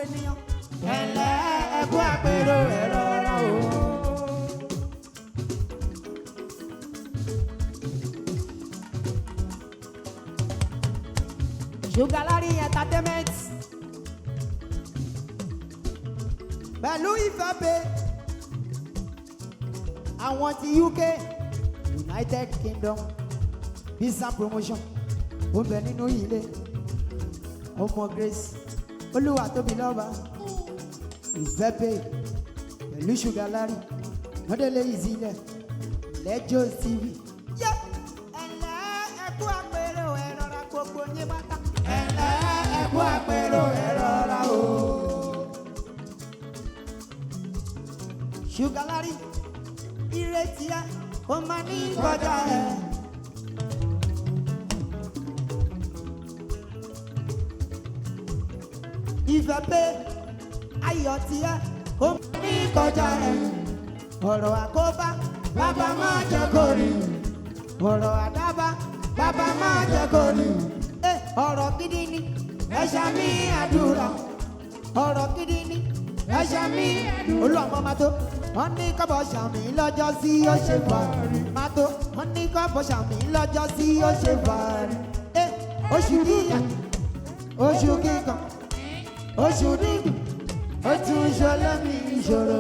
Ènìyàn ẹ̀lẹ́ ẹ̀kú àpérò ẹ̀rọ ọ̀rọ̀ o. Sugar Larry Entertainment pẹ̀lú Ìfẹ́ pé àwọn ti UK, United Kingdom, visa promotion ó ń bẹ nínú ilé. Ọmọ Grace Olúwa tóbi lọ́ba, Ìfẹ́ pé pẹ̀lú Sugar Larry mọ́dẹ́lẹ́ ìzílẹ̀ lẹ́jọ́ TV. Ẹ̀lẹ́ ẹ̀kú àpérò ẹ̀rọra, gbogbo yín pátá. Ẹ̀lẹ́ ẹ̀kú àpérò ẹ̀rọra o. Sugar Larry, ìrètí ẹ kò máa ní kọjá ẹ. Ìfẹ́ pé ayọ̀ tiẹ̀ kò máa ní kọjá ẹ. Ọ̀rọ̀ àkóbá, bàbá máa jẹ́ kó rí. Ọ̀rọ̀ àdábá, bàbá máa jẹ́ kó rí. Ẹ, ọ̀rọ̀ gidi ni ẹ ṣàmì àdúrà. Ọ̀rọ̀ gidi ni ẹ ṣàmì. Olú ọmọ máa tó wọ́n ní kọ́bọ̀ ṣàmì lọ́jọ́ sí, ó ṣe fàárì máa tó wọ́n ní kọ́bọ̀ ṣàmì lọ́jọ́ sí, ó ṣe fàárì. Ẹ, oṣù kíyà, oṣù kíkan, oṣù dídùn, ó tún ṣọlẹ́mì ìṣòro.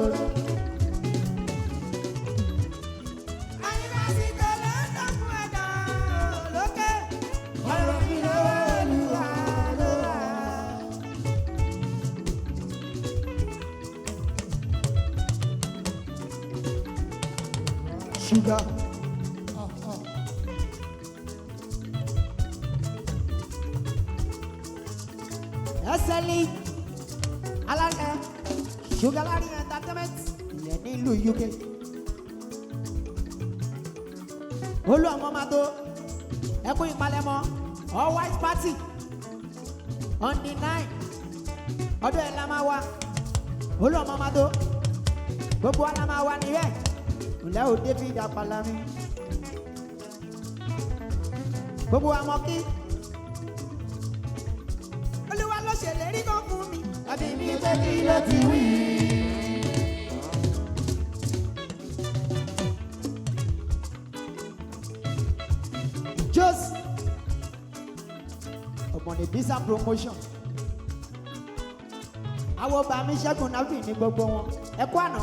Àyìnbásíkò ló ń sọ fún ẹ̀dá lókè. Ọ̀rọ̀ mi lọ́wọ́ Olúwa ló wà. Sugar. Ẹsẹ̀lì alága Sugar Larry Entertainment ìyẹn nílùú UK. Olú ọmọ máa tó ẹkún ìpalẹ̀mọ́ all white party on the 9 ọdún ẹ̀ la máa wá. Olú ọmọ máa tó gbogbo wa la máa wá níbẹ̀. Ǹlẹ́ o, David Apalami, gbogbo wa mọ̀ kí Olúwa ló ṣèlérí kan fún mi àbí mi pé kí ló ti wí. Jos ọ̀gbọ̀n visa promotion, àwọn ọba mi ṣẹ́gun nábì ní gbogbo wọn, ẹ kú àná.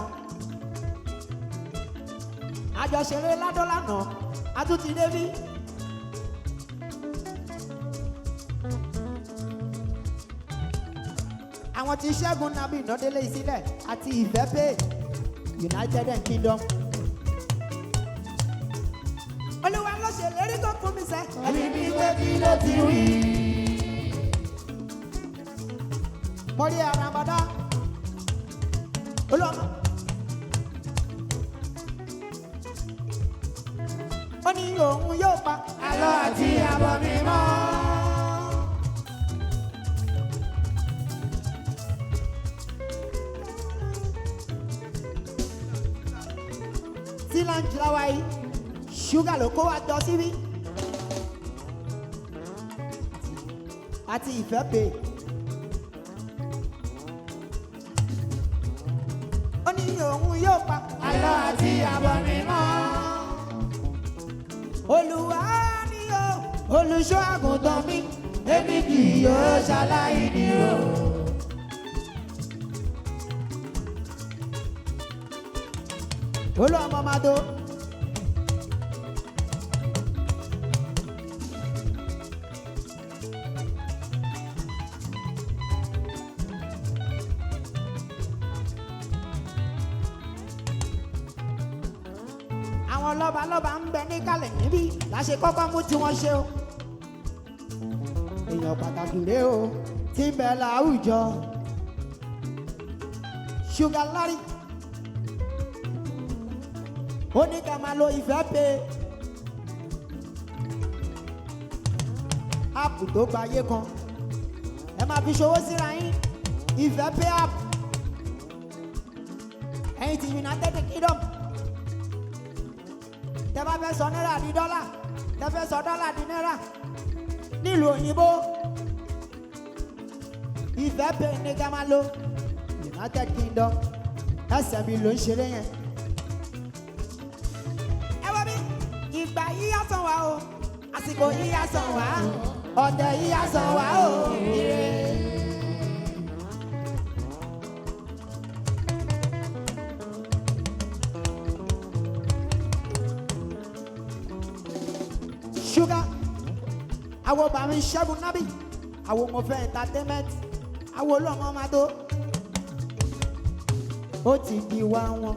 Àjọṣeré ládọ́ lánàá, a tún ti débí. Àwọn tí ṣẹ́gun nábì nọ́délé sílẹ̀ àti Ìfẹ́ pé United Kingdom. Olúwa ló ṣèlérí tó fún mi sẹ́. Ẹni bí pé kí ló ti wí. Mo rí àràmàdá olúwa ó ní òun yóò pa àlọ́ àti àbọ̀ mi mọ́. Tí láǹjì láwa yìí, ṣúgà ló kó wa jọ síbí àti Ìfẹ́ pè. Ó ní òun yóò pa àlọ́ àti àbọ̀ mi mọ́. Olúwa ni o olùṣọ́ àgùntàn mi, èmi kì yóò ṣaláìní o. Olú ọmọ máa tó. Àwọn lọ́ba lọ́ba ń bẹ níkàlẹ̀ níbí láṣẹ kọ́kọ́ mú tí wọ́n ṣe o. Èèyàn pàtàkì rèé o tí ń bẹ láwùjọ. Sugar Larry ó ní ká máa lo Ìfẹ́ pé app tó gbayé kan, ẹ máa fi ṣòwò síra yín. Ìfẹ́ pé app, ẹ̀yin ti United Kingdom, tẹ bá fẹ́ sọ náírà di dọ́là, tẹ fẹ́ sọ dọ́là di náírà nílùú òyìnbó. Ìfẹ́ pé ní ká máa lo United Kingdom, ẹsẹ̀ mi ló ń ṣeré yẹn. Ẹ wá bí ìgbà yíyá sàn wá o, àsìkò yíyá sàn wá, ọ̀tẹ̀ yíyá sàn wá o, ire. Sugar, àwọn bàmí Ṣẹ́gun Nábì, àwọn ọmọ fẹ́ entertainment, àwọn olóòmọ máa tó. Ó ti di wá wọn,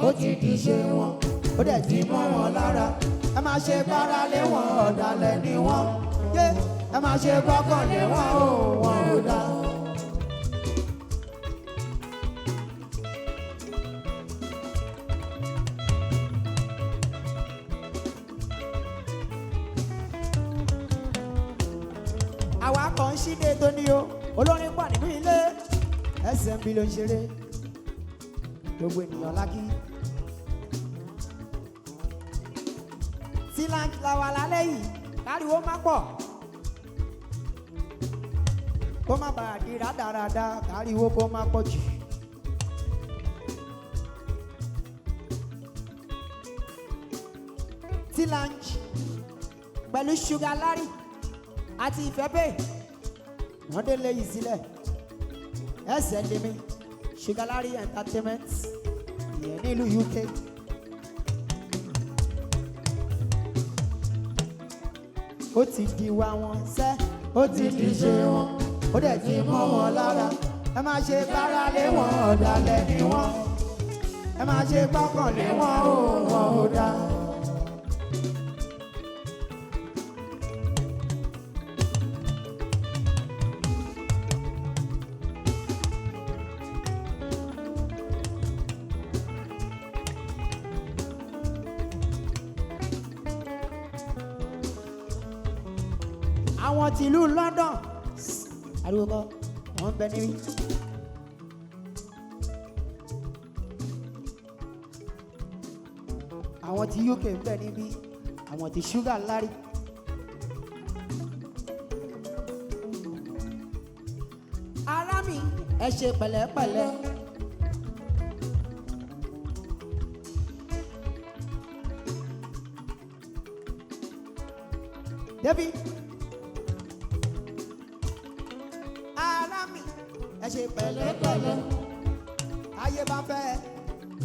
ó ti di ṣe wọn, ó dẹ̀ ti mọ́ wọn lára. Ẹ máa ṣe bára lé wọn, ọ̀dàlẹ̀ ni wọ́n. Yé, ẹ máa ṣe gbọ́kàn lé wọn o, wọn ò dá. Àwa kan ń ṣíde tó ní o, olórin pọ̀ nínú ilé. SMB ló ń ṣeré, gbogbo ènìyàn lákì. Tí làwà lálẹ́ yìí, káriwo má pọ̀, kó má bàa di rádaràda, káriwo kó má pọ̀ jù. Tí pẹ̀lú Sugar Larry àti Ìfẹ́ pé wọ́n délé yìí sílẹ̀, ẹsẹ̀ lèmi Sugar Larry Entertainment ìyẹn nílùú UK. Ó ti di wa wọn sẹ́, ó ti di ṣe wọn, ó dẹ̀ ti mọ́ wọn lára. Ẹ má ṣe bára lé wọn, ọ̀dàlẹ̀ ni wọ́n. Ẹ má ṣe gbọ́kàn lé wọn o, wọn ò dáa. Àwọn tìlú London, ariwo kọ wọn ń bẹ níbí. Àwọn tí UK ń bẹ níbí, àwọn tí Sugar Larry. Ará mi, ẹ ṣe pẹ̀lẹ́pẹ̀lẹ́. Débi ara mi, ẹ ṣe pẹ̀lẹ́pẹ̀lẹ́. Ayé bá fẹ́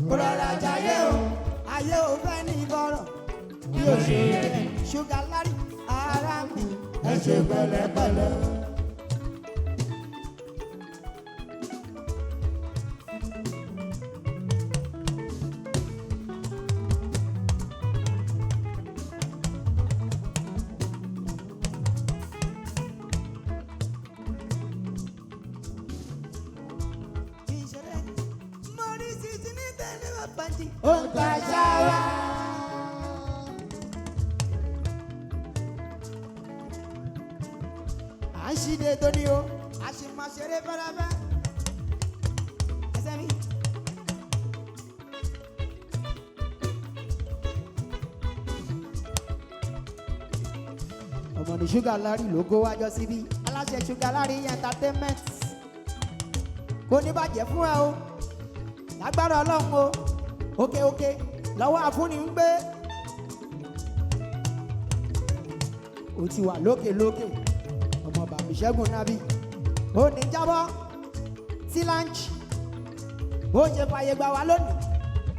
kó rọra jayé o, ayé ò fẹ́ ní bọ̀rọ̀ bí o ṣe rẹ̀. Sugar Larry, ara mi, ẹ ṣe pẹ̀lẹ́pẹ̀lẹ́. Ó ń ta ṣáwá. À ń ṣíde tó ní o, a sì máa ṣeré fẹ́rẹ́fẹ́. Ẹsẹ̀ mi. Ọmọ ní Sugar Larry ló kó wájọ síbí, aláṣẹ Sugar Larry Entertainment. Kò ní bàjẹ́ fún ẹ o, lágbára Ọlọ́run o, òkè òkè lọ́wọ́ àfúnni ń gbé. Ó ti wà lókè lókè, ọmọ bàbí Ṣẹ́gun Nábì ó ní jábọ́ tí láǹchì. Bó ṣe fàyè gbà wá lónìí,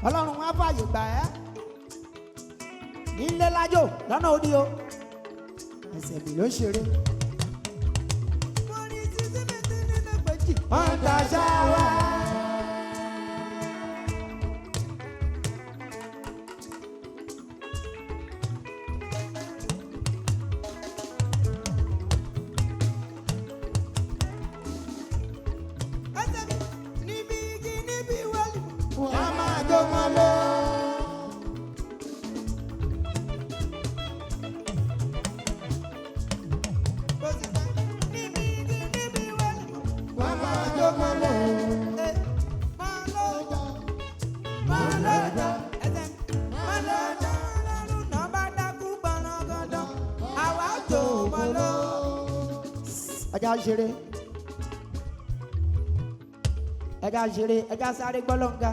Ọlọ́run á fàyè gbà ẹ́ nílé lájò lọ́nà òdi o. Ẹsẹ̀ mi ló ń ṣeré. Wọ́n ń ta ṣáwá. Ẹsẹ̀ mi níbi igi níbi wẹ́lì. Wọ́n máa jó mọ́ lọ. Níbi igi níbi wẹ́lì. Wọ́n máa jó mọ́ lọ. Máa lọ jà, máa lọ jà, ẹsẹ̀ mi máa lọ jà. Lọ́rùn náà bá dákú gbọ̀nràngàndàn, àwa jó mọ́ lọ. Ajá ń ṣeré. Ẹja ṣeré, ẹja sáré gbọ́lọ́ǹga.